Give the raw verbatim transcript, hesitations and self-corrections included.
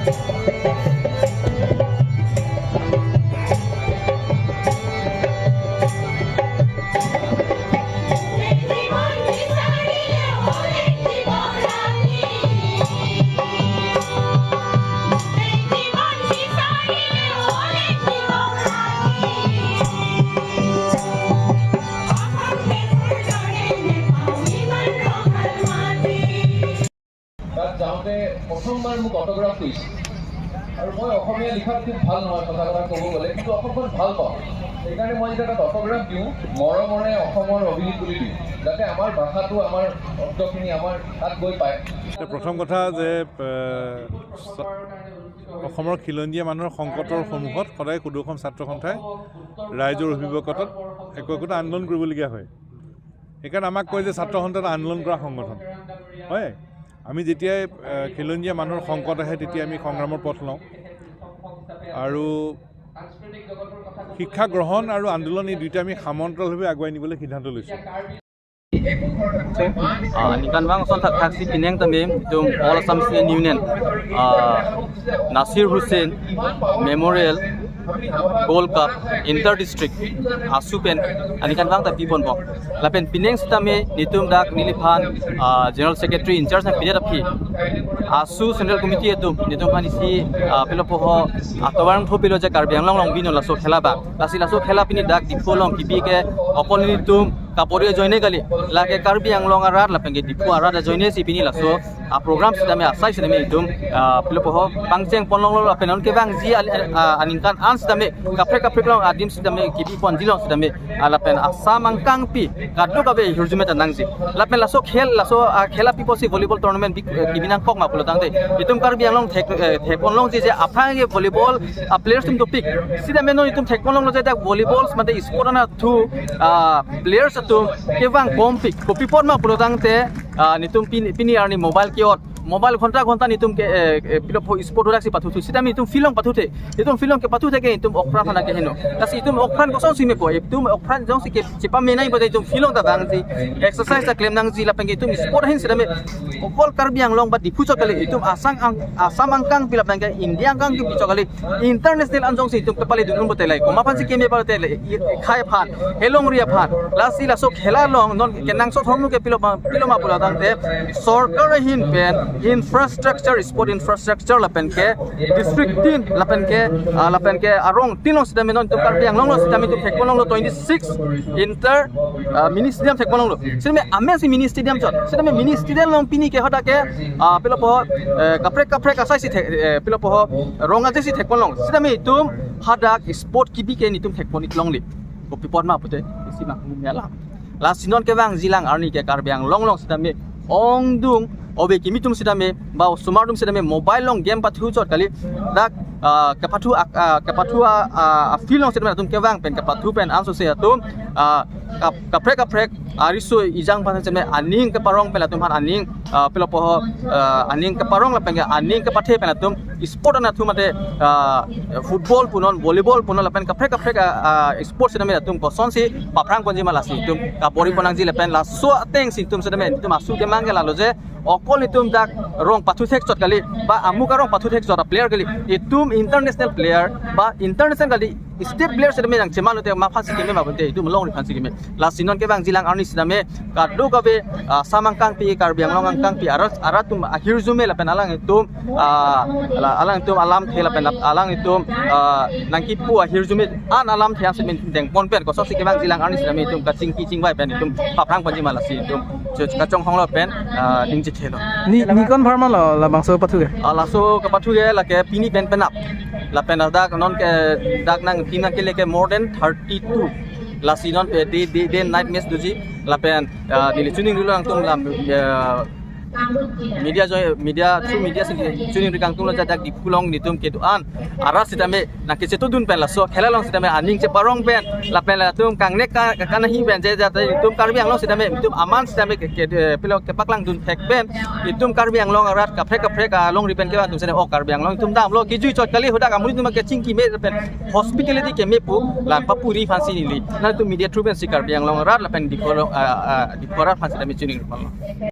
তাত যাওঁতে প্ৰথমবাৰ মোক অট'গ্ৰাফ কৰিছে। আৰু মই অসমীয়া লিখাত খুব ভাল নহয়, সঁচা কথা ক'ব গ'লে, কিন্তু অসমখন ভাল পাওঁ। সেইকাৰণে মই যেতিয়া তাত অট'গ্ৰাফ দিওঁ, মৰমৰে অসমৰ অভিলিখ বুলি দিওঁ, যাতে আমাৰ ভাষাটো, আমাৰ শব্দখিনি আমাৰ তাত গৈ পায়। এতিয়া প্ৰথম কথা যে, এ, চ-, অসমৰ খিলঞ্জীয়া মানুহৰ সংকটৰ সন্মুখত সদায় সদৌ অসম ছাত্ৰ সন্থাই ৰাইজৰ অভিভাৱকত্বত একো একোটা আন্দোলন কৰিবলগীয়া হয়। সেইকাৰণে আমাক কয় যে ছাত্ৰ সন্থাত আন্দোলন কৰা সংগঠন। হয়, আমি যেতিয়াই, এ, খিলঞ্জীয়া মানুহৰ সংকট আহে, তেতিয়া আমি সংগ্ৰামৰ পথ লওঁ। আৰু শিক্ষা গ্ৰহণ আৰু আন্দোলন, এই দুইটা আমি সমান্তৰালভাৱে আগুৱাই নিবলৈ সিদ্ধান্ত লৈছোঁ। Ah, aningkanvang ason thakthaksi pining tame itum All Assam Student Union, ah, Nasir Hussain Memorial Gold Cup Inter District ASSU pen aningkanvang ta piponbom. Lapen pining sitame netum dak neliphan, ah, General Secretary in charge nangpidet aphi ASSU Central Committee atum netum aphan isi, ah, pilo poho atovar nangthopilo je Karbi Anglong along binon laso khela abang. Lasi laso khela pini dak Diphu along kebi ke okol netum kabor-i ajoine kali, lake Karbi Anglong arat lapen ke Diphu arat ajoine si pini laso, ah, program sitame asai sitame itum, ah, pilo poho pangcheng ponlonglo lapen non kevangji al-, ah, aningkan an sitame kaprek kaprek along adim sitame kebi ponji along sitame, ah, lapen Assam angkangpi kadokave hirjume ta nangji. Lapen laso khel, laso, ah, khela pipo si volleyball tournament bi, eh, kebi nangkok ma pulo tangte itum Karbi Anglong thek, eh, thek ponlongji je aphrang ke volleyball, ah, players atum dopik. Sitame non itum thek ponlonglo je dak volleyball mate sport anat thu, ah, players atum kevang bompik. Kopi apot ma pulo tangte, ah, netum pini, pini arni mobile ke-ot, mobile ghonta ghonta netum ke, eh, eh, pilo poho sport hodak si pathuthu. Sitame itum field along pathuthe. Itum field along kepathuthe ke itum okpran aphan keheno. Lasi itum okpran kosonsi mepo, itum okpran jongsi ke chepamenai bade itum field along ta vangji, exercise ta klem nangji lapen ke itum sport ahin sitame okol Karbi Anglong ba Diphu chot kali, itum Assam ang-, Assam angkangpi lapen ke India angkangpi chot kali, international an jongsi itum kepale dun un bote lai. Komat aphansi keme pale te lai, i, i khei aphan, helongri aphan. Lasi laso khela along non kenangsot ahormu ke pilo ma, pilo ma pulo tangte sorkar ahin pen infrastructure, sport infrastructure lapen ke district tin lapen ke, ah, lapen ke arong tin along sitame non itum Karbi Anglong along sitame itum thek ponlonglo twenty-six Inter, ah, mini stadium thek ponlonglo. Sitame amen si mini stadium chot. Sitame mini stadium along pini ke hadak ke, ah, pilo poho, eh, kaprek kaprek asai si thek, eh, pilo poho rong aje si thek ponlong. Sitame itum hadak sport kebi ke netum thek pon-ik longle. Kopi apot ma pute isi ma hum ya la. Lasi non kevangji lang arni ke Karbi Anglong along sitame ongdung, ove kimi atum sitame ba osomar atum sitame mobile along game pathu chot kali, dak, ah, kepathu ak-, ah, kepathu a, ah, a field along sitame atum kevang pen kepathu pen ansose atum, ah, kap-, kaprek kaprek ariso ejang aphan sitame aning keparong pen atum aphan aning, ah, pilo poho, ah, aning keparong lapen ke aning kepathe pen atum sport anat thu mate, ah, football punon, volleyball punon lapen kaprek kaprek, ah, ah, sport sitame atum kosonsi paphrang ponji ma lasi itum kabor-i pon nangji lapen laso ateng si itum sitame itum ASSU kemang ke lalo je okol itum dak rong pathu thek chot kali ba amuk arong pathu thek chot a player kali, itum international player ba international kali, state player sitame nangchemalo te komat aphansi keme ma pute itum longri aphansi keme. Lasi non kevangji lang arni sitame kadokave, ah, Assam angkangpi, Karbi Anglong angkangpi arat, arat atum ahirjume lapen alangtum, ah, la, alangtum alamthe lapen ap-, alangtum, ah, nangkipu ahirjume an alamthe an sitame dengpon pen kosonsi kevangji lang arni sitame itum kachingki chingvai pen itum paphrang ponji ma lasi itum cho-, kachonghonglo pen, ah, ningje thelo. Ne, ne konbharmalo labangso pathu ke? Ah, laso kepathu ke lake pini pen penap. Lapen dak non ke dak nang pini ke lake more than thirty-two. Lasi non pe day, day, day night match doji. Lapen, ah, neli choningri alangtum lam, ah, media joy, media, through media si choningri kangtung lo je dak Diphu along netum kedo-an arat sitame nangkechetongdun pen laso khela along sitame aning cheparong pen lapen latum kangnek ka, ka, kanahi pen je jate itum Karbi Anglong sitame itum aman sitame ke, ke, eh, pilo kepaklangdun thek pen itum Karbi Anglong arat kaprek kaprek alongri pen kevang atum sitame o Karbi Anglong itum damlo kejui chot kali, hadak amonit atum kechingki me pen hospitality keme pu lang papuri aphansi neli nangtum media through pensi Karbi Anglong arat lapen Diphu, ah, ah, Diphu arat aphan sitame choningri ponlo.